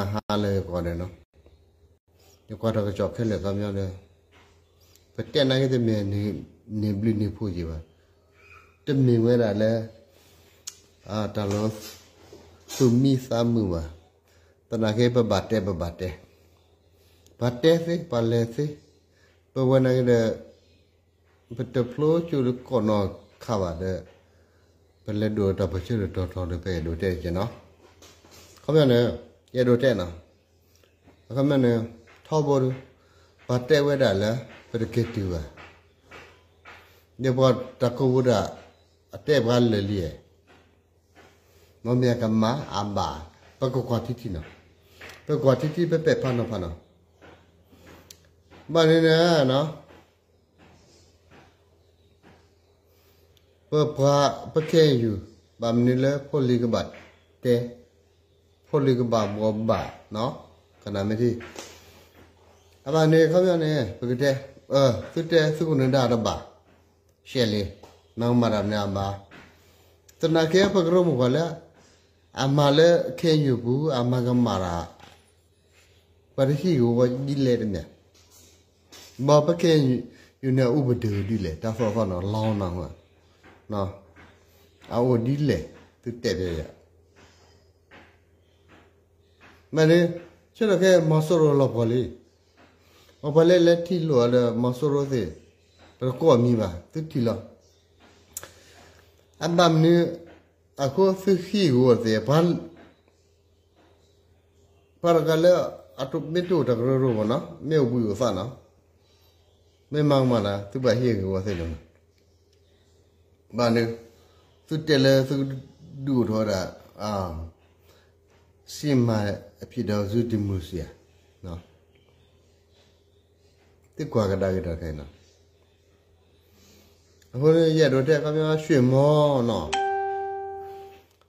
ယကနၣ်ဟါလၢယကွၢ်ဒီးနီၤ, ယကွၢ်တၢ်ကစီၣ်ခဲလၢာ်ခီပညီဒီး, ပတဲနာ်က့တမ့ၢ်န့ၢ်ဘျုးန့ၢ်ဖှိၣ်က့ၤဘၣ်, တမ့ၢ်ဝဲဒၣ်လၢ တၢ်လီၤသူၣ်မံသးမုာ်ဘၣ်, သနာ်က့ပဘၣ်တဲပဘၣ်တဲ, ပှၤတဲသ့ပှၤလဲၤသ့, ပဝဲနာ်က့ဒီး ပတဖျိကၠိလၢကိးနီၢ်ခါဘၣ်ဒီး, ပလဲၤဒိၣ်တၢ်ပၢၢ်ဆၢထီၣ်ထီထီၣ်ဒီး ပအဲၣ်ဒိးတဲက့ၤနီၤ, ခီပညီန့ၣ် ယအဲၣ်ဒိးတဲနီၤ, အခီပညီန့ၣ် ထီဘိဒီး ပှၤတဲဝဲဒၣ်လၢ ပတက့ၤတုၤဘၣ်, ဒီးပှၤတၢ်ကိးဝဲဒၣ် အတဲပှၤလၢာ်လံဧါ, မ့မ့ၢ်အကမၣ်အဘၣ်, ပကကွၢ်ထံထံနီၤ, ပကွၢ်ထံထံ ပပဲာ်ဖးနီၤဖးနီၤ, ဘၣ်န့ၣ်န့ၣ် ပပှၤ ပခဲအံၤယူၤ ဘၣ်မနုၤလၢဖိလံၤကဘၣ်တဲ, ဖိလံၤကဘၣ်ဘှီဘၣ်, ကနၣ်မ့ၢ်ထံ, အဘၣ်န့ၣ် ခီပညီန့ၣ် ပကတဲ, သုတဲသုကနၣ်ဒၣ်တဘၣ်, ရှဲလံ, မၤကမၣ်တၢ်မနုၤအဘၣ်, သနာ်က့ပကရၢမိၢ်ပှၢ်လၢ အမၤလၢခဲအံၤယူၤပူၤ အမၤကမၣ်တၢ် ပှၤတဟံၣ်ကဝီၤဒ်လဲၣ်တမ့ၢ်, ဘၣ်ပခဲအံၤယူၤန့ၣ် အအိၣ်ပဒုးဒ်လဲၣ် တၢ်သီၣ်သီၣ်နီၤ လီၤနီၤ, အအိၣ်ဒ်လဲၣ် သုတဲဖဲယၤ, မ့ၢ်န့ၣ် ဆၢထၢၣ်ခဲမီၤစိရိၤလီၤပှီၢ်လံ, အပှၤလၢလဲၤထံၣ်လိာ်အီၤဒီးမီၤစိရိၤသ့ၣ်, ပတကိးမံၤဘၣ် သုထံၣ်လီၤ, အဘၣ်မနုၤ, အဃိသုဟံၣ်ကဝီၤသ့ၣ် ပှၤတဂၤလၢ အမ့ၢ်တအိၣ်တၢ်ကရၢကရိဘၣ်နီၤ မ့ၢ်အိၣ်ဘှံးအိၣ်သါနီၤ, မ့ၢ်မၤကမၣ်တၢ် သုဘၣ်ဟံၣ်ကဝီၤသ့ၣ်လီၤ, ဘၣ်န့ၣ် သုတဲလၢသုဒုးအိၣ်ထီၣ်ဝဲဒၣ် စံမၤအဖံးဒီးစုဒံၣ်မုၢ်စံဧါ, သုကွၢ်ကဒါက့ၤတၢ်ခဲအံၤနီၤ, အဃိန့ၣ် ယအဲၣ်ဒိးတဲခီပညီ ရွှေမောနီၤ,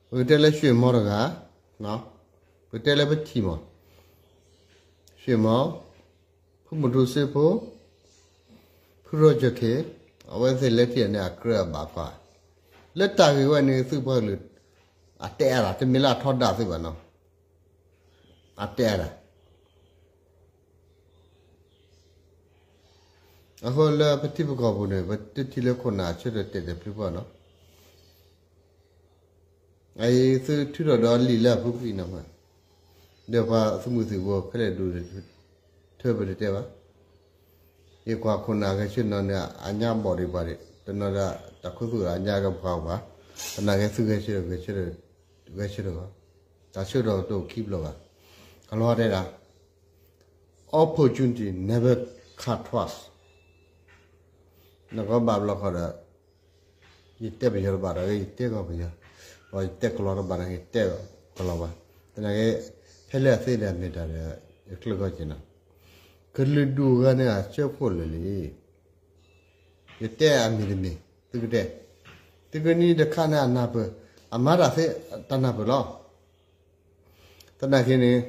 ပကတဲလၢရွှေမောတဂၤ, ပကတဲလၢပထံၣ်မး, ရွှေမော, ဖုမူတူစ့ဖိ, ဖုရီကၠၢၣ်ခ့, အဝဲသ့ၣ်လဲၤထံၣ်န့ၣ် အကြၢးအဘၣ်ကွၢ်, လၢတၢ်ဂ့ၢ်ဝဲန့ၣ် သုပှၤကလုာ် အတဲအါတၢ် တမ့ၢ်လၢအထီဒါသုဘၣ်နီၤ, အတဲအါတၢ် အဃိလၢပထံပကီၢ်ပူၤန့ၣ် ပတထံၣ်လၢခိၣ်နၢ်အဆၢထၢၣ်တဲာ်တဲာ်ဖျုးဖျုးနီၤ, အအံၤသုထုးထီၣ်ဒီးလံာ်လၢအပူၤကွံာ်နီၤ, ဒီးပှၤသုးမုၢ်သံၣ်ဘိဖဲလဲၣ်ဒိၣ် ထၢပတတဲဘၣ်, ယကွၢ်ခိၣ်နၢ်ဂဲၤဆၢထၢၣ်နီၤန့ၣ် အညါဘီၣ်ဒံးပှၤဒံး တနီၤဒၣ် တၢ်ခူသူၣ်အညါကပှၤဘၣ်, သနာ်က့သုဂဲၤဆၢထၢၣ် ဂဲၤဆၢထၢၣ်, ဂဲၤဆၢထၢၣ်ဂီၢ်, တၢ်ဆၢကတီၢ်တအိၣ်ခံဘျီဘၣ်, ကလီၤတဲဒၣ် opportunity never come twice, နကဘၣ်ဘျီခီဒီး ယတဲပယီၤတဘၣ်ဒီး ယတဲကီၢ်ပယီၤ, ဒီးယတဲကလီၤတဘၣ်ဒီး ယတဲကလီၤဘၣ်, သနာ်က့ ဖဲလၢအသ့ဒီးမ့ၢ်တၢ်ဒီး ယကျၢၢ်ကီၢ်က့ၤနီၤ, ကလုာ်ဒူၣ်ဂၤန့ၣ်အဆၢခိၣ်လၢာ်လံ, ယတဲအမံၤတမံၤ သုကတဲ, သုကနံၤတခါန့ၣ်အနၢ်ပၢၢ်, အမၤတၢ်သ့တၢ်နၢ်ပၢၢ်လီၤ, သနာ်က့န့ၣ်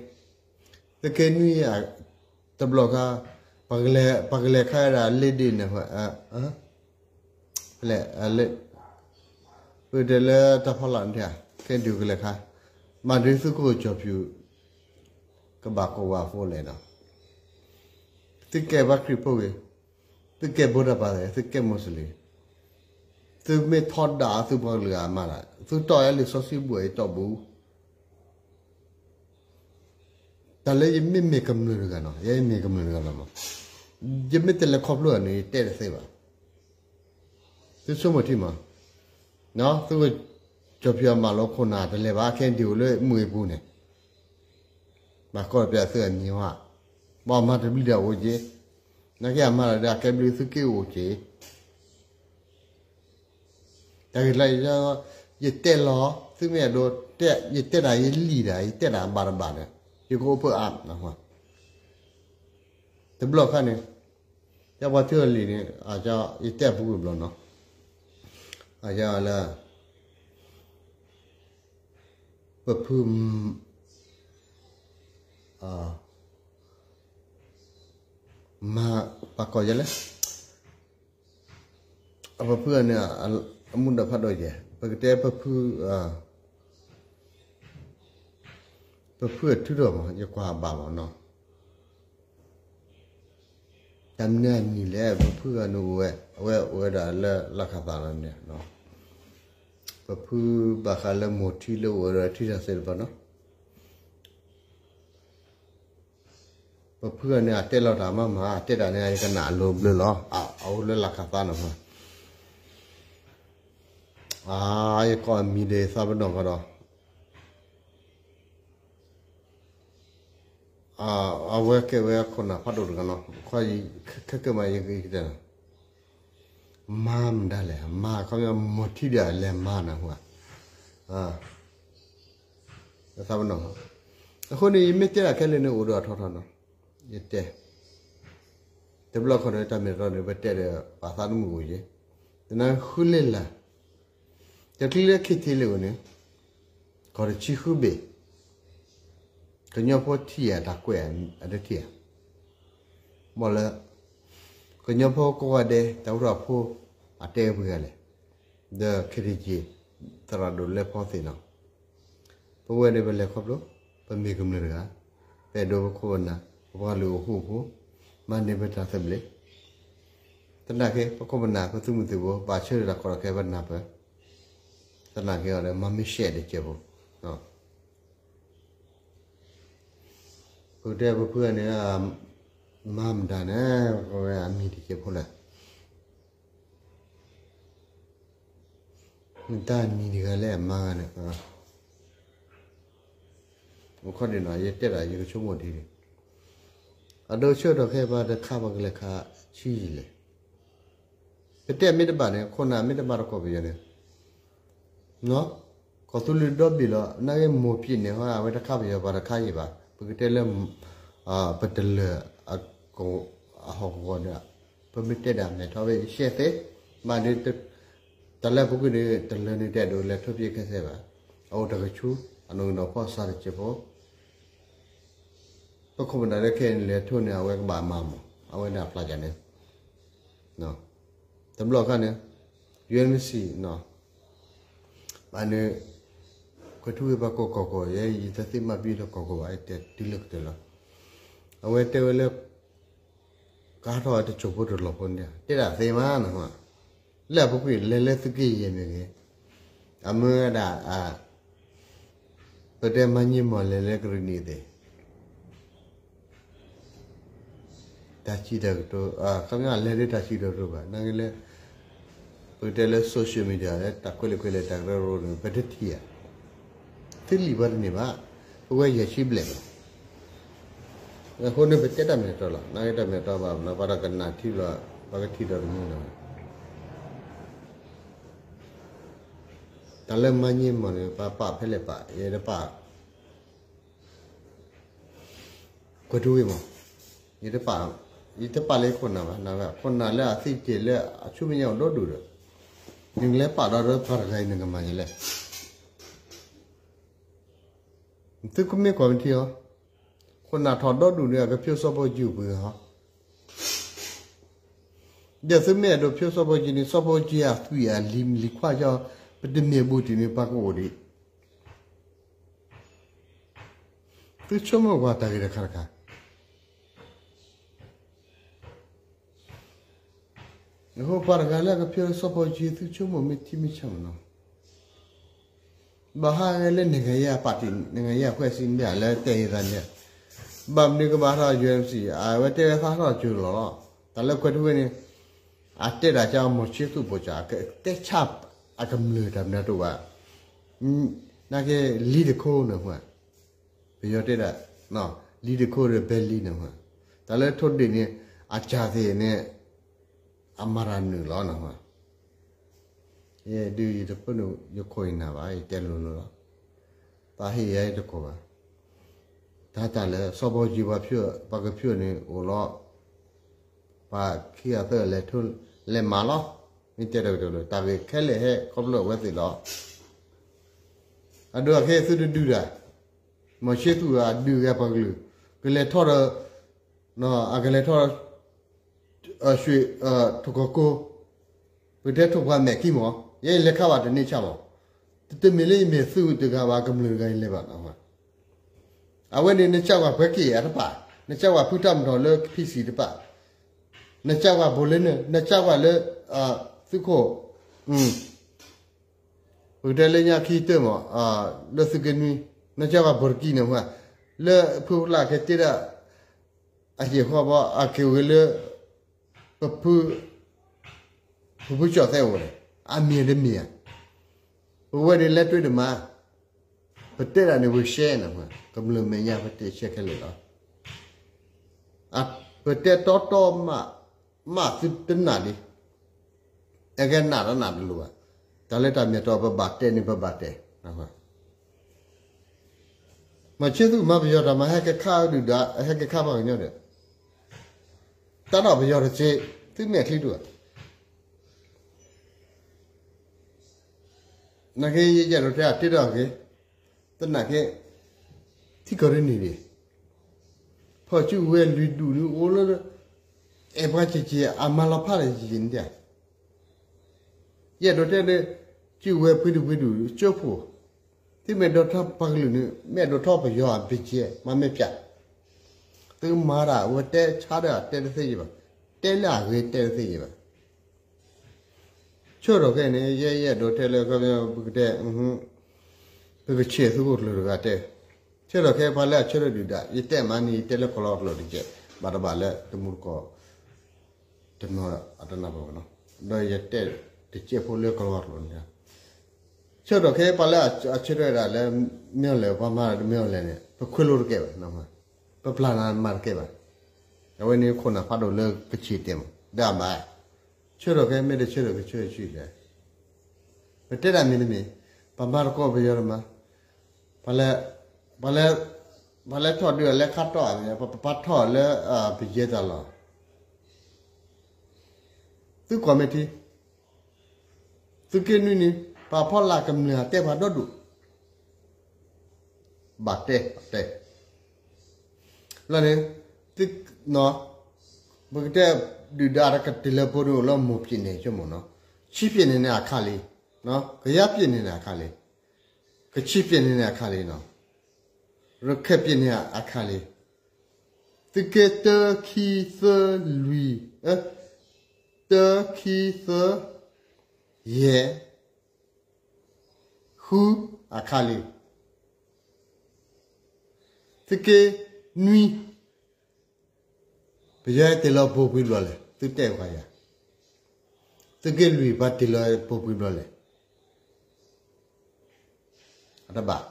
သုကနံၤ တဘျီခါ, ပကလဲၤခါဝဲဒၣ်လ့ဒ့န့ၣ်, ဖဲလဲၣ်, ပတဲလၢတၢ်ဖီလာ်န့ၣ် ခဲဒုးကလဲၤခါ, မၤဒုးသုကအိၣ်ကၠီၣ်ဖၠူၣ် ကဘၣ်ကိးဝဲအဃိလဲၣ်နီၤ, သုကဲဘၣ်ခရံာ်ဖိဂ့ၤ, သုကဲဗုဒ္ဓဘာသာ, သုကဲမူစလ့ၣ်, သုမ့ၢ်ထီဒါသုပှၤကလုာ်အမၤဒၣ်, သုတီၢ်ယၤလံာ်စီဆှံဘူးအံၤတီၢ်ဘူး တၢ်လၢယမ့ၢ်မ့ၢ်ကမျၢၢ်တဂၤနီၤ, ယမ့ၢ်ကမျၢၢ်တဂၤလီၤမး, ယမ့ၢ်တလဲၤခီဖျိအီၤန့ၣ် ယတဲတသ့ဘၣ်, သုဆိကမိၣ်ထံမး, သုကၠီၣ်ဖၠူၣ်အမၤလိခိၣ်နၢ်တလဲၤဘၣ် ခဲဒုးအိၣ်လၢမုၢ်အပူၤန့ၣ်, မၤကီၢ်ပၠးသုအမံၤဝဲ, ဘၣ်မၤတဘျုးဒီးအိၣ်က့ၤ, နာ်က့အမၤတၢ်ဒီးအကဲဘျုးသုက့ၤအိၣ်က့ၤ တၢ်ဂ့ၢ်လၢ ယတဲလီၤ, သုမ့ၢ်အဲၣ်ဒိးတဲ, ယတဲတၢ်ယလံာ်တၢ်, ယတဲတၢ်အဘၣ်တဘၣ်ဒီး, ယကအိၣ်ဖှိၣ်အါ, တဘျီခါန့ၣ်, ယပှၤထံၣ်အီၤလံာ်န့ၣ်, ယတဲအပူၤကွံာ်ဘျီနီၤ, လၢ ပဖု မၤ ပှၤကိးယဲလဲၣ်, အပဖုန့ၣ် အမူဒါဖးဒိၣ်ယဲၢ်, ပကတဲပဖု, ပ ပဖုအထုးထီၣ်မး ယကွၢ်ဘၣ်မးနီၤ. တၢ်မနုၤအမံၤလဲၣ် ပဖုဂၤန့ၣ်အိၣ်ဝဲ အဝဲအိၣ်ဝဲဒၣ်လၢလၢ်ခၣ်သးလီၤန့ၣ်. ပဖုဘၣ်ဃးလၢမိၢ်ထံလၢအိၣ်ဝဲဒီးထံထၣ်စဲးတပၤနီၤ. ပဖုဂၤန့ၣ် အတဲလီၤတၢ်မးမး အတဲတၢ်န့ၣ် ယကနၣ်အလိၤဘျၢလီၤ. အအိၣ်လၢလၢ်ခၣ်သးနီၤ. အါ ယကိးအမံၤဒီးသးပနီၣ်ကဒီး အဝဲကဲဝဲခိၣ်နၢ်ဖးဒိၣ်တဂၤနီၤ. ခဲကမးယကတဲနီၤ, မါမတၤလဲၣ်, မါခီ မိၢ်ထံဒီးလဲၤမါနၢ်ဟူဧါ. သးပနီၣ်, အဃိန့ၣ် ယမ့ၢ်တဲဒၣ်ခဲလၢာ်န့ၣ် အိၣ်ဒီးအထီထီနီၤ. ယတဲ တဘျီခီန့ၣ် တၢ်မ့ၢ်တတီန့ၣ် ပတဲဒီးပှၤသးတမုာ်အိၣ်ယဲ, သနာ်ဃုလ့လၢ် တချုးလၢခံထံလၢာ်န့ၣ် ကီၢ်တဆံဃုဘ့ၣ် ကညီဖိထံၣ်ဧါ တၢ်ကွဲးဧါ အတထံၣ်ဧါ. ဘၣ်လၢ ကညီဖိကိးဂၤဒဲး တၢ်အိၣ်ထီၣ်ဖိ အတဲပှဲၤဂၤလဲၣ်, ဒီး ခ့တယ့ သရၣ်ဒိၣ်လဲဖီသ့ၣ်နီၤ. ပဝဲန့ၣ်ပလဲၤခီဖျိ ပမ့ၢ်ကမျၢၢ်တဂၤ, ပအဲၣ်ဒိးပခိၣ်ပနၢ် ပပှၤလုၢ်အီၣ်ဃူအဖိ, မၤန့ၢ်ပတၢ်သဘျ့, သနာ်က့ ပခိၣ်ပနၢ် ပသုးမုၢ်သံၣ်ဘိ ဘၣ်ဆၢထၢၣ်တၢ်ကီတၢ်ခဲ ပနၢ်ပၢၢ်, သနာ်က့အီၤဒီး မၤမ့ၢ်ရှဲတစဲးဖိ ပကတဲပဖုန့ၣ် မါမတၤန့ၣ် ပဝဲအမံၤတစဲးဖိလဲၣ်, မတၤမံၤတဂၤလဲၣ် အမါဂၤန့ၣ်, အခီဒ်နီၤ ယတဲဒၣ်ယကဆိကမိၣ်ဒ်န့ၣ်, အဒိဆၢထီၣ်ခဲအံၤ ပှၤတခါပကလဲၤခးဆံးယံာ်လဲၣ်. ပတဲမ့ၢ်တဘၣ်န့ၣ် ခိၣ်နၢ်မ့ၢ်တဘၣ်တကိးပယီၤန့ၣ် ကီၢ်သူလ့ၤဒီဘ့ၣ်လီၤ. နာ်က့မိၢ်ပၠ့ၣ်န့ၣ် အဝဲတခါပယီၤပှၤတခါယံာ်ဘၣ်. ပကတဲလၢ ပတလၢၤ အဟီၣ်ကဝီၤန့ၣ် ပမ့ၢ်တဲဒၣ်မဲာ်ထီၣ်ဝဲ ယရှဲသ့, ဘၣ်ဒီး တၢ်လၢပူၤကွံာ်န့ၣ် တလၢၤန့ၣ် တအဲၣ်ဒိးလဲၤထိၣ်ဖျ့ခဲစဲးဘၣ်. အအိၣ်တၢ်ကဆူ အနီၣ်ဂံၢ်နီၣ်ဖီစးတစဲးဖိ ပခိၣ်ပနၢ်လၢခဲအံၤန့ၣ် လဲၤထိၣ်န့ၣ် အဝဲကဘၣ်မၤမး, အဝဲန့ၣ်အဖျါကၢ်န့ၣ် တဘျီခါန့ၣ် ယူအ့ၣ်အမ်ၣ်စီ ဘၣ်န့ၣ် ကွဲၤထူဝ့ၣ် ပှၤကိးကီၢ်ကီၢ် ယဲ ယတသ့မၤဘံၣ်လၢကီၢ်ကီၢ်ဘၣ် ယတဲတုၤလၢကတၢၢ်လီၤ. အဝဲတဲဝဲလၢ ကဟးထီၣ်ဝဲတစိၢ်ဖိတလီၢ်ဖိန့ၣ် တဲဒၣ်သ့မးနီၤ, လၢအပူၤကွံာ် လဲၤလၢသုးက့ယဲၢ်မ့ၢ်ဂ့ၤ, အမၢဝဲဒၣ် ပတဲမၤည့မီၢ်လဲၤလၢကရ့ၣ်နံၤသ့ၣ် တၢ်စံးတၢ်ကတိၤ ခီပညီလဲၤလၢတၢ်စံးတၢ်ကတိၤဘၣ် နာ်က့လၢ ပကတဲလၢ social media လၢတၢ်ကွဲးလၢကွဲးလဲၣ်တၢ်ကရၢကရိန့ၣ် ပတထံၣ်ဧါ, သုလံာ်ပှၤတန့ၢ်ဘၣ်, ပဝဲယဲၢ်ဆံဘျဲၣ်လီၤ. အဃိန့ၣ် ပတဲတၢ်မ့ၢ်တတီလီၤ နာ်က့တၢ်မ့ၢ်တတီဘၣ် ပှၤတကနၣ်ထံလီၤ ပှၤကထံၣ်ဒီးတမုာ်လီၤ. တၢ်လၢမၤည့မီၢ်န့ၣ် ပပာ်ဖဲလဲၣ်ပာ် ယတပာ် ကွဲၤထူဝ့ၣ်မး, ယတပာ်, ယတပာ်လၢခိၣ်နၢ်ဘၣ်, ခိၣ်နၢ်လၢအသံတ့ၢ်လၢအဆူမဲာ်ညါအိၣ်ဒီဒူၣ်ဒီး နကလဲၤပာ်ဒီးပှၤတဂၤအံၤ နကမၤယလဲၣ်. သုကမ့ၢ်ကွၢ်မ့ၢ်ထံအီၤ, ခိၣ်နၢ်ထီၣ်ဒီဒူၣ်န့ၣ် အကဖျိစီၤဘီကၠံအိၣ်ပှဲၤဂၤဟီ, ဒီးသုမ့ၢ်အဲၣ်ဒိးဖျိစီၤဘီကၠံန့ၣ် စီၤဘီကၠံအသွံၣ်အလံၤလံၤခွါကၠီ ပတမ့ၢ်ဘူးတံၢ်န့ၣ် ပှၤကအိၣ်ဒံး သုဆိကမိၣ်ကွၢ်တၢ်ဂ့ၢ်တခါတခါ, အဃိပှၤတဂၤလၢအကဖျိစီၤဘီကၠံ သုဆိကမိၣ်မ့ၢ်ထံမ့ၢ်ဆၣ်မးနီၤ, ဘၣ်ဟးဂဲၤလၢ နိုင်ငံရေးအပါတီ နိုင်ငံရေးအဖွဲ့အစည်း မ့ၢ်လၢတဲယသးန့ၣ်, ဘၣ်မနုၤကဘၣ်ဟးထီၣ် ယူအ့ၣ်အမ်ၣ်စီ အဝဲတဲဝဲသးဟးထီၣ်ကၠိလီၤလီၤ, တၢ်လၢကွဲၤထူဝ့ၣ်န့ၣ် အတဲဒၣ်ကၠီ မောင်ချစ်သူ ဘိုကၠီ အကတဲဆၣ်အကမျၢၢ်တၢ်မနုၤတအိၣ်ဘၣ်, နာ်က့ လံတခိၣ်န့ၣ် ပယီၤတဲဒၣ် လံတခိၣ်ဒီးဘဲလံန့ၣ်, တၢ်လၢထိၣ်ဒ့ၣ်န့ၣ် အစၢ်သ့ၣ်န့ၣ် အမၤတၢ်နုာ်လီၤန့ၣ်, ယဲဒုးယတဖၢနုာ် ယခိၣ်ယနၢ်ဘၣ် ယတဲလိၤလိၤလီၤ, ပာ်ဟ့ၣ်ယၤယတကိးဘၣ်, တၢ်တၢ်လၢစီၤဘီကၠံပှၤဖျိ ပှၤကဖျိန့ၣ်အိၣ်လီၤ, ပှၤခံဂၤသၢဂၤလဲၤထိၣ်လဲၤမၤလီၤ, မ့ၢ်တဲတကတၢၢ်လၢ တၢ်ဂ့ၢ်ခဲလၢာ်ဟဲခီဖျိအဝဲသ့ၣ်လီၤ. အဒိအခဲအံၤသုတဒုးတၢ်, မောင်ချစ်သူ အဒုးဂၤပှၤကလုာ်, ကလဲၤထီၣ်ဒီး အကလဲၤထီၣ် ရွှေ ထီၣ်ကီၢ်ကိ, ပကတဲထိၣ်ပှၤမဲာ်ခံမး, ယဲယလဲၤခါဘၣ်တန့ၢ်ဆၣ်မး, တမ့ၢ်လၢယမ့ၢ်သုးတဂၤဘၣ် ကမျၢၢ်တဂၤယလဲၤဘၣ်နီၤ, အဝဲန့ၣ် နစံးကွၢ်ပှၤက့ၤအတပာ်, နစံးကွၢ်ဖုတၢ်မတီၤလၢ ဖံစံး တပာ်, နစံးကွၢ်ဘိးလၢန, နစံးကွၢ်လၢ သုးခိၣ် ပကတဲလၢညါခံတၢၢ်မး လၢသုးက့နွံ, နစံးကွၢ်ဘိးတကံန့ၣ် လၢဖုဖျၢၣ်ကဲတ့ဒၣ် အဟံၣ်ဃီဘီ အက့ၤဝဲလၢ ပဖု, ပဖုကၠီၣ်သဲအိၣ်န့ၣ် အမ့ၢ်တမ့ၢ်ဧါ. ပဝဲန့ၣ်လဲၤတွဲဒၣ်မး, ပတဲဒၣ်န့ၣ် ပကရှဲနၤ, ကမျၢၢ်မဲာ်ညါ ပတဲရှဲခဲလၢာ်လီၤ. ပတဲတီတီမး, မးသုတနာ်ဒံး, အကဲနာ်တနာ်တလိၤဘၣ်, တၢ်လၢတၢ်မ့ၢ်တီ ပဘၣ်တဲန့ၣ် ပဘၣ်တဲ မၤဆ့သုကမၤပယီၤတၢ်မၤ ဟဲကခးဒုၣ်ဒါ ဟဲကခးပှၤကညီဒီး တၢ်ဒီးပယီၤတစ့, သုမဲာ်ချံဒိၣ်ဧါ. နာ်က့ ယအဲၣ်ဒိးတဲအတ့ထီၣ်က့ၤ, သနာ်က့ ထံကီၢ်တနံၣ်န့ၣ် ဖီၣ်စုကဝဲၤလွံၢ်ဒူၣ်န့ၣ်အိၣ်လၢ အဲၣ်ပှၤစ့ၢ်ကီး အမၤလီၤဖးဒီးယံာ်န့ၣ်ဒၣ် ယအဲၣ်ဒိးတဲလၢ စုကဝဲၤပှဲၤဒူၣ်ပှဲၤဒူၣ် ကၠိဖိ, သုမ့ၢ်ဒိးထီၣ်ပှၤကလုာ်န့ၣ် မ့ၢ်အဲၣ်ဒိးထီၣ်ပယီၤအဘ့ၣ်ကဲ မၤမ့ၢ်ပၠး, သုမၤတၢ် အဝဲတဲဆါဒီးတဲတသ့ယဘၣ်, တဲလၢအဂ့ၤတဲတသ့ယဘၣ်. ဆၢထီၣ်ခဲအံၤန့ၣ် ယဲယအဲၣ်ဒိးတဲလၢ ပကတဲ ပကဆဲးသုးခိၣ်ကျၢၢ်တဂၤတဲ, ဆၢထီၣ်ခဲပှၤလၢအဆၢထၢၣ်ဒုၣ်ဒါ ယတဲမးန့ၣ် ယတဲလၢကလီကလီတကဲး ဘၣ်တဘၣ်လၢတမူတကိး တနီၤအတနၢ်ပၢၢ်ဘၣ်နီၤ, ဒီးယတဲတကဲးဖိလၢကလီကလီန့ၣ်, ဆၢထီၣ်ခဲပှၤလၢအဆၢထၢၣ်ဒၣ်လၢ မ့ၢ်အီၤလဲၣ် ပှၤမၤတမ့ၢ်အီၤလဲၣ်န့ၣ် ပခွဲးလိတကဲးဘၣ်, ပပျၢ်နၤမၤတကဲးဘၣ်. အဝဲန့ၣ်ခိၣ်နၢ်ဖးဒိၣ်လၢကဆံးတဲမး ဒၣ်မး, ဆၢထီၣ်ခဲမ့ၢ်တဆၢထၢၣ်ကဆၢထၢၣ်ဆံးလဲၣ်, ပတဲဒၣ်မ့ၢ်တမ့ၢ်, ပမၤတကိးပယီၤတမၤ, ပှၤလၢ ပှၤလၢ ပှၤလၢထီၣ်ဒုးအလဲၤခါတီၢ်န့ၣ် ပပာ်ထီၣ်လၢ ပယဲၢ်တၢ်လီၢ်, သုကွၢ်မ့ၢ်ထံ သုးက့နွံန့ၣ် ပှၤဖီလာ်ကမျၢၢ်အတဲပှၤဒီဒူၣ်, ဘၣ်တဲ ဘၣ်တဲ, လၢန့ၣ် ပကတဲဒုၣ်ဒါတကတ့ၢ်လၢပူၤန့ၣ်အိၣ်လၢမိၢ်ပၠ့ၣ်န့ၣ် ဆိကမိၣ်နီၤ, ဆံးပၠ့ၣ်န့ၣ်န့ၣ်အခါလံ, ကယၤပၠ့ၣ်န့ၣ်န့ၣ်အခါလံ, ကဆံးပၠ့ၣ်န့ၣ်န့ၣ်အခါလံနီၤ, ရခဲၣ်ပၠ့ၣ်န့ၣ်အခါလံ, သုးက့တၢ ခံ သၢ လွံၢ်, တၢ ခံ သၢ ယဲၢ် ဃု အခါလံ, သုးက့နွံ ပယီၤတ့ၢ်လီၤဘိပှံၤဘျီလဲၣ် သုတဲပှၤယၤ, သုးက့လွံၢ်ပှၤတ့ၢ်လီၤဘိပှံၤဘျီလဲၣ်, အတဘၣ်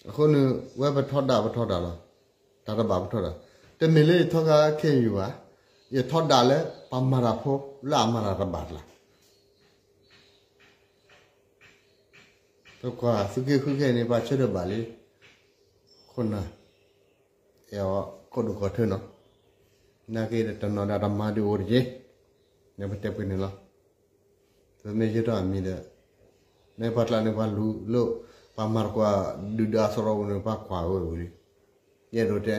အဃိန့ၣ် ဝဲပထီဒါပထီဒါလီၤ, တၢ်တဘၣ်ပထီဒါ, တမ့ၢ်လၢယထီဒါခဲအံၤဘၣ်, ယထီဒါလၢပှၤမၤတၢ်ဖိလၢအမၤတၢ်တဘၣ်ကျါ, ပကွၢ်သုးက့ဃုခဲအံၤန့ၣ် ပှၤဆၢထၢၣ်ဘၣ်လံ, ခိၣ်နၢ် အဲၣ်အီၤကီၢ်ဒိၣ်ကီၢ်ထၢနီၤ, နာ်က့တနီၤဒၣ်တမၤဒုးအိၣ်တက့ၢ်, န့ၣ်ပတဲပှဲၤန့ၣ်လီၤ. ပမ့ၢ်ယဲထီၣ်အမံၤဒီး မ့ၢ်ပှၤကျါန့ၣ် ပှၤလူၤလၢ ပှၤမၤတကွၢ်ဒုၣ်ဒါအသရီပူၤန့ၣ် ပှၤကွၢ်ဝဲဝံၤလံ, ယအဲၣ်ဒိးတဲ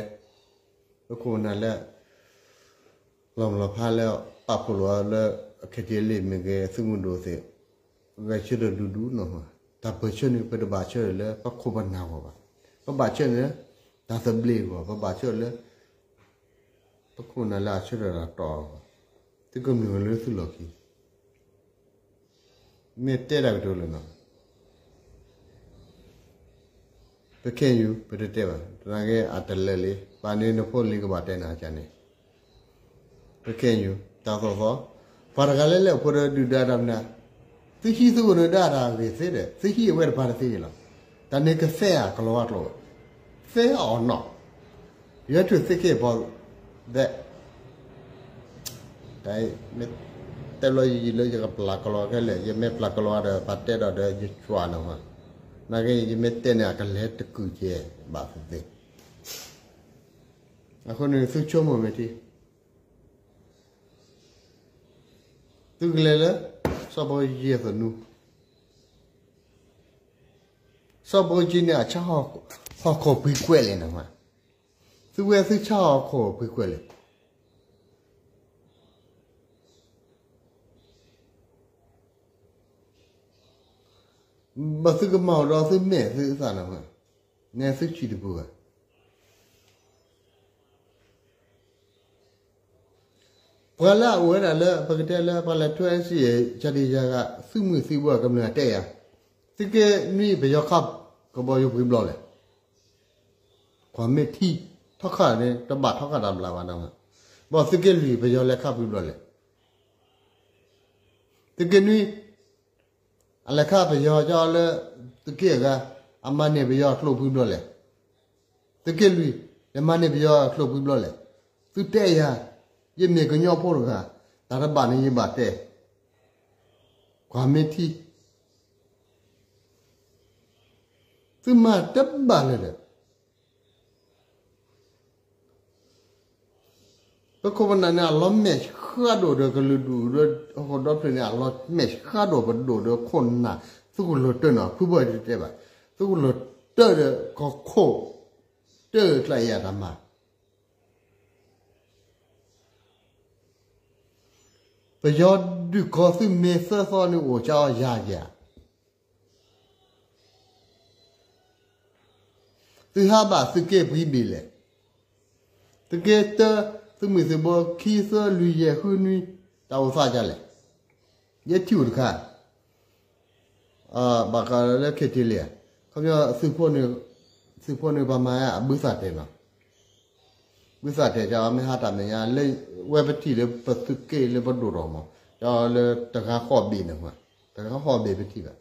ပခိၣ်ပနၢ်လၢ လီၤမုၢ်လီၤဖးလၢ ပာ်ဖှိၣ်လိာ်အီၤလၢ အခဲထံအလံာ်မ့ၢ်ဂ့ၤ သုးမုၢ်ဒိၣ်သ့ၣ် ဂဲၤဆၢထၢၣ်ဒူဒူနီၤ, တၢ်ပၢၢ်ဆၢန့ၣ် ပတဘၣ်ဆၢထၢၣ်လၢပခိၣ်ပနၢ်အဂီၢ်ဘၣ်, ပဘၣ်ဆၢထၢၣ်လၢ တၢ်သဘျ့အဂီၢ်, ပဘၣ်ဆၢထၢၣ်လၢ ပခိၣ်ပနၢ်လၢအဆၢထၢၣ်တၢ်တီအဂီၢ်, သုကမျၢၢ်လၢသုလီၢ်ခံ မ့ၢ်တဲတၢ်ကတိၤလၢနီၤ, ပခဲအံၤ ပတတဲဘၣ်, သနာ်က့အတလၢာ်လံ, ဘၣ်န့ၣ်နဖိလံၤကဘၣ်တဲနၤကန့ၣ်, ပခဲအံၤ တၢ်သီၣ်သီ, ပှၤတဂၤလၢလဲၤအိၣ်ဖိဒီးဒုၣ်ဒါတၢ်မနုၤ, သုဟံးသုအိၣ်န့ၣ်ဒၣ်တၢ်ဂ့ၤသ့ဒီး သုဟံးအဝဲတပၤတသ့လီၤ, တၢ်န့ၣ်ကသဲအကလီၤဝါကျိာ်, သဲအီၤနီၢ် ယွၤထုးသ့က့ၢ်ဘီ, ဒဲး, တၢ်အံၤ မ့ၢ်တဲဘျီယံာ်ယံာ်လၢယကပျၢ်ကလီၤခဲလၢာ်, ယမ့ၢ်ပျၢ်ကလီၤဒီး ပှၤတဲဒီးဒီးယကွၢ်နီၤ, နာ်က့ ယမ့ၢ်တဲန့ၣ် အကလဲၤတကုာ်ကဲဘၣ်သ့ၣ်သ့ၣ်, အဃိန့ၣ် သုဆိကမိၣ်မ့ၢ်ထံ သုကလဲၤလၢ စီၤဘၣ်အူကၠံအသနူ, စီၤဘၣ်အူကၠံန့ၣ် အဆါဟီၣ်ခိၣ်ပှဲၤကွဲးလဲၣ်န့ၣ်, သုဝဲသုဆါဟီၣ်ခိၣ်ပှဲၤကွဲးလဲၣ်. ဘၣ်သုကမၤအီၤဒီးသုမဲာ်သုသးန့ၣ်, နဲသုဆံးတပူၤဘၣ်. ပှၤလၢအအိၣ်ဝဲဒၣ်လၢ ပကတဲလၢပှၤလဲၤထွဲ အစံၣ် ယၤဒံးယၤဂၤ သုးမုၢ်သံၣ်ဘိအကမျၢၢ်တဲယၤ, သုးက့နွံပယီၤခးကဘီယူၤပှဲၤဘျီလဲၣ်. ကွၢ်မ့ၢ်ထံထီၣ်ခးန့ၣ် တဘၣ်ထီၣ်ခးတၢ်ဘျးဘၣ်နီၤ. ဘၣ်သုးက့လွံၢ်ပယီၤလဲၤခးပှဲၤဘျီလဲၣ်. သုးက့နွံ အလဲၤခးပယီၤကၠီလၢ သုးက့အဂၤ အမၤန့ၢ်ပယီၤအကျိာ်ပှဲၤဘျီလဲၣ်. သုးက့လွံၢ် လဲၤမၤန့ၢ်ပယီၤအကျိာ်ပှဲၤဘျီလဲၣ်. သုတဲယၤ, ယမ့ၢ်ကညီဖိတဂၤ, တၢ်တဘၣ်န့ၣ်ယဘၣ်တဲ, ကွၢ်မ့ၢ်ထံ, သုမၤတဘၣ်လၢၤဒီး ပခိၣ်ပနၢ်န့ၣ် အလီၤမဲာ်ဆှးဒိၣ်ဒီးကလုာ်ဒူၣ်ဒီး ဟီၣ်ခိၣ်ဒီဖျၢၣ်န့ၣ် အလီၤမဲာ်ဆှးဒိၣ်ပဒိၣ်ဒီးခိၣ်နၢ်, သုးကလီၤတၢၢ်နီၤ ဖုဘီၣ်တဲဘၣ်, သုးကလီၤတၢၢ်ဒီးကီၢ်ခိၣ်, တၢၢ်ကျါယၤတၢ်မၤ ပယီၤဒုးကီၢ်သုးမ့ၢ်သၢသီန့ၣ်အိၣ်ကၠီယၤယၤ သုဟးဘၣ်သုးက့ပှဲၤဘ့ၣ်လဲၣ်. သုးက့တၢ သုးမုၢ်သံၣ်ဘိခံသၢလွံၢ်ယဲၢ်ဃုနွံ တၢ်အိၣ်သးဒ်လဲၣ်. ယဲထံၣ်အိၣ်တခါ ဘၣ်ဃးလၢ KTLA ခီပညီ သုးဖိန့ၣ်ပှၤမၤအဘုသၣ်တဲာ်နီၤ, ဘုသၣ်တဲာ်ကမ့ၢ်ဟးတၢ်မဲာ်ညါလၢ ဝဲပထံၣ်လၢပသုးက့လၢပဒိၣ်ထီၣ်မး ကလၢတဂၤဃီဘ့ၣ်န့ၣ်, တဂၤဃီဘ့ၣ်ပထံၣ်ဘၣ်.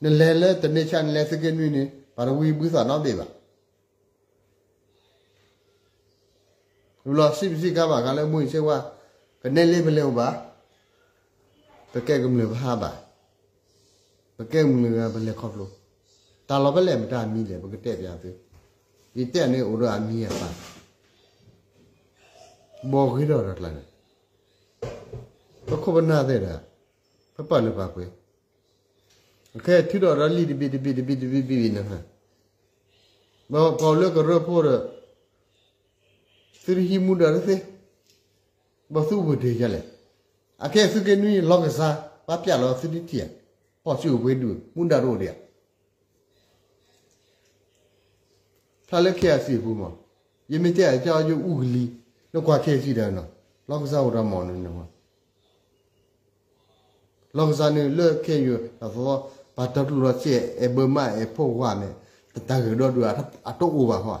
နလဲၤလၢတန့ဆါ နလဲၤသုးက့နွံန့ၣ် ပှၤတဝံဘုသၣ်နီတဘ့ၣ်ဘၣ်. ဝံၤလီၤစံးပစံးကါဘၣ်ဃးလၢမူအံၤစ့ဝါ, ကနဲလ့ပလဲၤအိၣ်ဘၣ်, ပကဲကမျၢၢ်ပဟးဘၣ်, ပကဲကမျၢၢ်ဂၤပလဲၤခီဖျိ, တၢ်လီၢ်ဖဲလဲၣ်မတၤအမံၤလဲၣ် ပကတဲပျးသု, ယတဲန့ၣ်အိၣ်ဒီးအမံၤအသၣ်, ဘီဂ့ၤထီၣ်ဒီးကျါန့ၣ်, ပခိၣ်ပနၢ်သ့ၣ်ဒီး, ပပာ်လုၢ်ပာ်ပှ့ၤ, ခဲထုးထီၣ်ဒီးလံာ်တဘ့ၣ်တဘ့ၣ်တဘ့ၣ်တဘ့ၣ်ဘ့ၣ်န့ၣ်, ဘၣ်ပှၤလၢကရၢဖိဒီး သုတဟံးမူဒါတသ့, ဘၣ်သုအိၣ်ပှဲၤတ့ၢ်ယၤလဲၣ်. အခဲသုးက့နွံလီၢ်ကစၢ် ပှၤပျးလီၤသုတထံၣ်ဧါ, ဖီၣ်စုကပှ့ၤဒုး မူဒါတအိၣ်ဒံးဧါ. ဖျါလၢ KIC အပူၤမး, ယမ့ၢ်တဲအကၠီယအူကလံၤ, နကွၢ် KIC ဒီးနီၤ, လီၢ်ကစၢ်အိၣ်ဒီးမီၢ်န့ၣ်, လီၢ်ကစၢ်န့ၣ်လၢ ခဲအံၤ တၢ်သီသီ ပှၤတၢ်တူၢ်လီၤစဲး အဲၣ်ဘၢမး အဲၣ်ဖိဝါမဲာ် တၢ်ဂ့ၢ်ဒီဒုး အတအိၣ်ဘၣ်ဃီ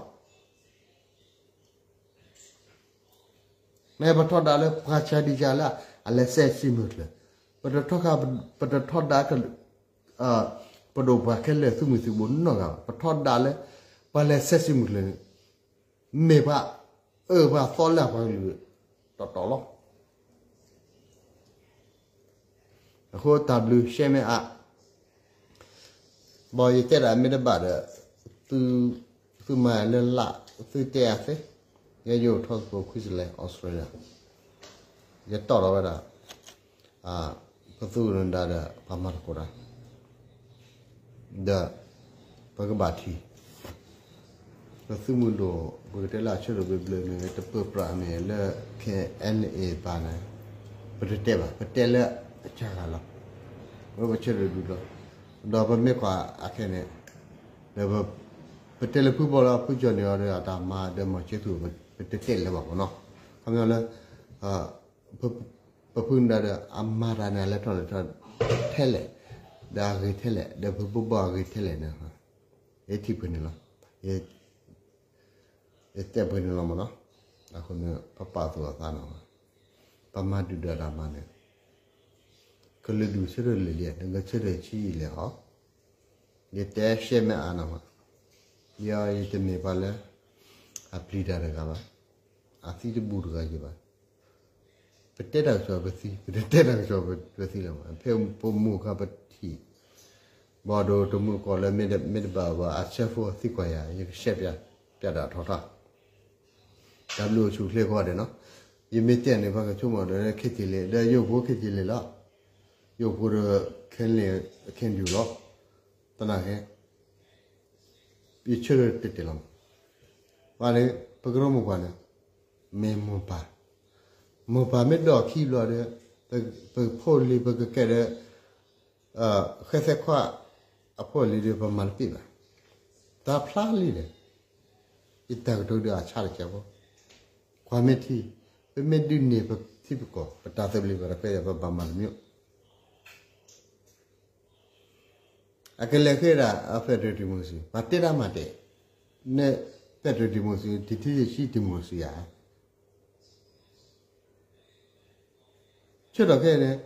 မ့ၢ်ပထီဒါလၢပှၤဆါဒံကၢ်လၢ အလဲၤစဲးစံးမုၢ်ကျၢၤ, ပတထီဒါ, ပတထီဒါ, ပဒိၣ်ပှၤခဲလၢာ်သုးမုၢ်သံၣ်ဘိနီတဂၤဘၣ်, ပထီဒါလၢ ပှၤလဲၤစဲးစံးမုၢ်ကျၢၤန့ၣ် မ့ၢ်ပှၤအၢပှၤသီလၢအပှၤကလုာ်တီတီလီၤ. အဃိတၢ်ဘျုးရှဲမ့ၢ်အါ, ဘၣ်ယတဲဒၣ်မ့ၢ်တဘၣ်ဒီး, သု, သုမၤလၢလၢ်, သုတဲအသ့, ယဲယအိၣ်ထီၣ်သကိး Queensland, Australia, ယတီၢ်ထီၣ်ဝဲဒၣ်, ပသူၣ်နဒါဒီးပှၤမၤသကိးတၢ်, ဒီး, ပကဘၣ်ထံၣ် ပသုးမုၢ်ဒိၣ် ပကတဲလၢအဆၢဒိၣ်ဘျၢဘျၢန့ၣ် တပၢပြးန့ၣ်လၢ KNA ဘၣ်န့ၣ်, ပတတဲဘၣ်, ပတဲလၢအကစၢ်ဂၤလီၤ. ဝဲပဆၢဒိၣ်ဒုးလီၤ. ဒီးပမ့ၢ်ကွၢ်အခဲန့ၣ်, ဒီးပ, ပတဲလၢဖုဘီလီၤ ဖုကၠီၣ်န့ၣ်အီၤဒီးအတၢ်မၤဒီးမီၢ်ကၠ့သူၣ် ပတတဲလၢၤဘၣ်မးနီၤ. ခီပညီလၢ ပဖုနဒါဒီးအမၤတၢ်န့ၣ် အလဲၤထီၣ်လဲၤထီထဲလဲၣ်, ဒီးအဂ့ၤထဲလဲၣ်, ဒီးဖုဘီဘီအဂ့ၤထဲလဲၣ်န့ၣ်, ယထံၣ်ပှဲၤန့ၣ်လီၤ. ယတဲပှဲၤန့ၣ်လီၤမးနီၤ. အဃိန့ၣ် ပပာ်သူၣ်အသးနီၤ, ပမၤဒုၣ်ဒီးတၢ်မၤန့ၣ်, ကလုာ်ဒူၣ်ဆၢထၢၣ်လၢာ်လံ, နကဆၢထၢၣ်ဆံးယံာ်လဲၣ်ဟီ, ယတဲရှဲမ့ၢ်အါနီၤ, ယယတမ့ၢ်ပှၤလၢ အပျံၤတၢ်တဂၤဘၣ်, အသံတဘူးတဂၤယံၤဘၣ်. ပတဲတၢ်ကစီၣ်ပသံ, ပတတဲတၢ်ကစီၣ်ပသံလၢၤဘၣ်. ဖဲပမိၢ်အခါပထံၣ်, ဘၣ်ဒီးတမူတကိးလၢမ့ၢ်တဘၣ်ဘၣ် အဆၢဖိသံကွၢ်ယၤ ယကရှဲပျး, ပျးဒၣ်ထီၣ်ထီၣ်, တၢ်ဘျုးအိၣ်ဆူၣ်အိၣ်ချ့ကိးဂၤဒဲးနီၤ. ယမ့ၢ်တဲန့ၣ် ပှၤကဆိကမိၣ်ဒီး KTLA ဒီးယအိၣ်ဖှိၣ် KTLA လီၤ. ယအိၣ်ဖှိၣ်ဒီး KNLA, KNDO လီၤ. သနာ်က့ ယဆၢထၢၣ်တဲာ်တဲာ်လီၤ. ပှၤန့ၣ် ပကရၢမိၢ်ပှၢ်န့ၣ် မ့ၢ်မိၢ်ပၢ်, မိၢ်ပၢ်မ့ၢ်ဒိးခံဘျီဒီး ပဖိလံၤပကကဲဒီး ဃဲသဲခွါ အဃိလံဒီးပမၤတပ့ၢ်ဘၣ်. တၢ်ဖျါလံဒီး ယတၢ်ကတိၤဒုးအဆါတကဲးဖိ, ကွၢ်မ့ၢ်ထံ, ပမ့ၢ်ဒုးန့ၢ်ပထံပကီၢ် ပတၢ်သဘျ့ဘၣ်တခွဲးဒီး ပဘၣ်မၤတမံၤ အကလဲၤဃ့ဒၣ်အ federal democracy ပှၤတဲတၢ်မၤတဲ, န federal democracy ထံထံဆံဆံ democracy ဧါ. ဆၢထီၣ်ခဲအံၤန့ၣ်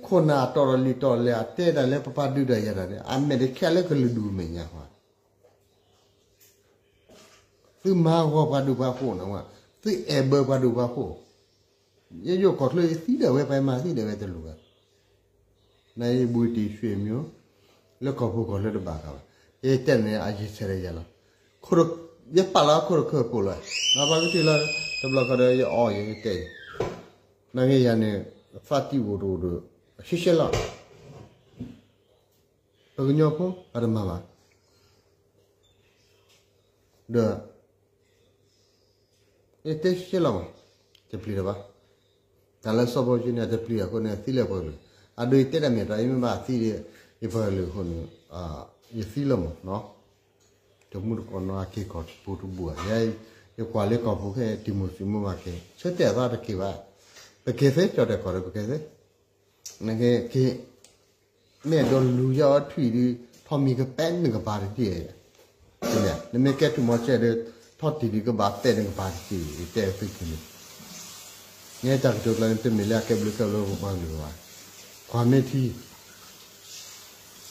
ခိၣ်နၢ်အတီဒီးလံာ်တီလဲၣ် အတဲတၢ်လၢပပှၤဒုးတၢ်ယၤတၢ်န့ၣ် အမဲာ်တဆှးလၢကလုာ်ဒူၣ်မဲာ်ညါဃီ, သုမၤဂီၤပှၤဒုးပှၤဃိၣ်န့ၣ်, သုအဲၣ်ဘၢပှၤဒုးပှၤဃိၣ်, ယယိၣ်ကီၢ်ချၢယသံဒၣ်ဝဲ ပှၤမၤသံဒၣ်ဝဲတလိၣ်ဘၣ်. နယဘှံးတံၢ်ဆွ့ၣ်မံၤ လၢကီၢ်ပူၤကီၢ်ချၢတဘၣ်ဃးဘၣ်. ယတဲန့ၣ် အယဆဲးဒီးယၤလီၤ. ယပာ်လီၤခိၣ်တခၢၣ်ပိာ်လီၤ, ပှၤကထံၣ်လီၤ တဘျီဃီဒီးယအီၣ်ယကတဲ, နက့ယၤန့ၣ် သးတံၢ်အိၣ်တအိၣ်ဒီး အရှဲရှဲလီၤ. ပကညီဖိ ပတမၤဘၣ်. ဒီး ယတဲရှဲလီၤမး, တပျံၤတၢ်ဘၣ်. တၢ်လၢစီၤဘီယူၤန့ၣ် တပျံၤအဃိန့ၣ် သံလၢပှၤကလုာ်, အဒိ ယတဲတၢ်မ့ၢ်တၢ် ယမ့ၢ်ဘၣ်သံဒီး ယပှၤကလုာ်အဃိန့ၣ် ယသံလီၤမး. တမူတကိးနီၢ်အက့ၤခီၣ်တပူၤတဘိၣ်ဧါ, ယကွၢ်လၢကီၢ်ပူၤခဲအံၤ တံၤမိၤသံးမ့ၢ်ဘၣ်က့ၤ ဆၢတဲာ်အသးတက့ၤဘၣ်. ပက့ၤသ့ ကၠီၣ်တဲာ်ကီၢ်ဒီး ပက့ၤသ့ နက့ မ့ၢ်အဲၣ်ဒိးလူၤယၤအီထံၣ်ဒီး ထီၣ်မံၤကပဲနကပၤတက့ၢ်, နမ့ၢ်ကဲထူၣ်မီၤစဲးဒီး ထီၣ်တံၢ်ဒံးကဘၣ်ပဲာ်နကပၤတက့ၢ် ယတဲသုခံန့ၣ်, နတၢ်ကတိၤကျါန့ၣ် တမ့ၢ်လၢအကဲဘျုးကဲဖှိၣ်လၢပပှၤကလုာ်ဘၣ်. ကွၢ်မ့ၢ်ထံ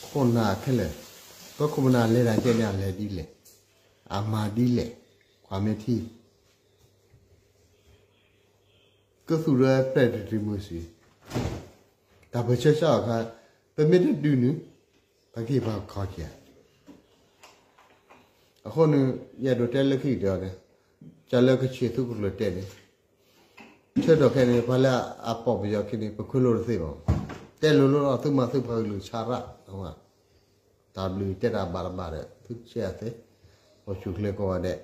ခိၣ်နၢ်ခဲလၢာ်, ပခိၣ်ပနၢ်လဲၤတၢ်ကဲန့ၣ် အလဲၤဒ်လဲၣ်, အမၤဒ်လဲၣ်, ကွၢ်မ့ၢ်ထံ ကသူၣ်လၢ federal democracy တၢ်ပၢၢ်ဆၢဆါအခါ ပမ့ၢ်တဒုးန့ၣ် ပကဟ့ၣ်ပှၤကခီက့ၤဧါ. အဃိန့ၣ် ယအဲၣ်ဒိးတဲလၢခံကတၢၢ်န့ၣ် ကလၢကဆံးသုးခိၣ်ကျၢၢ်တဲန့ၣ် ဆၢထီၣ်ခဲန့ၣ် ပှၤလၢအပိာ်ပယီၤခံန့ၣ် ပခွဲးလိတသ့ဘၣ်. တဲလိၤလိၤလီၤ သုမၤသုပှၤကလုာ်ဆါရၣ် တၢ်ဘျုးတဲတၢ်ဘၣ်တဘၣ်ဒီး သုဆဲးအသ့ ပှၤဆူၣ်ချ့ကိးဂၤဒဲး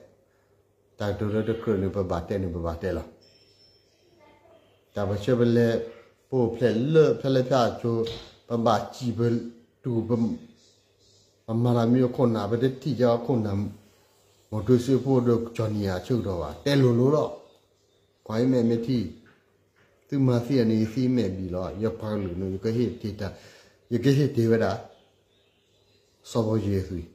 တၢ်ကတိၤလၢတကြၢးန့ၣ် ပဘၣ်တဲန့ၣ် ပဘၣ်တဲလီၤ. တၢ်ပၢၢ်ဆၢပလဲၤ ပအိၣ်ဖျဲၣ်လၢဖဲလဲၣ်ဖဲအစိၤ ပဘၣ်စံၣ်ပတူၢ် ပမၤတၢ်မ့ၢ်အခိၣ်နၢ် ပတထံၣ်က့ၤအခိၣ်နၢ် မီၢ်တူစ့ဖိဒီးကၠီၣ်နံၣ်အဆၢကတီၢ်ဘၣ် တဲလိၤလိၤလီၤ. ကွၢ်အံၤမဲာ်မ့ၢ်ထံ သုမၤသံအန့ၣ် ယသံမဲာ်ဘံၣ်လီၤ. ယပှၤကလုာ်န့ၣ် ယကဟ့ၣ်တ့ၢ်တၢ် ယကဟ့ၣ်တ့ၢ်ဝဲဒၣ် စီၤဘီယူၤအသွံၣ်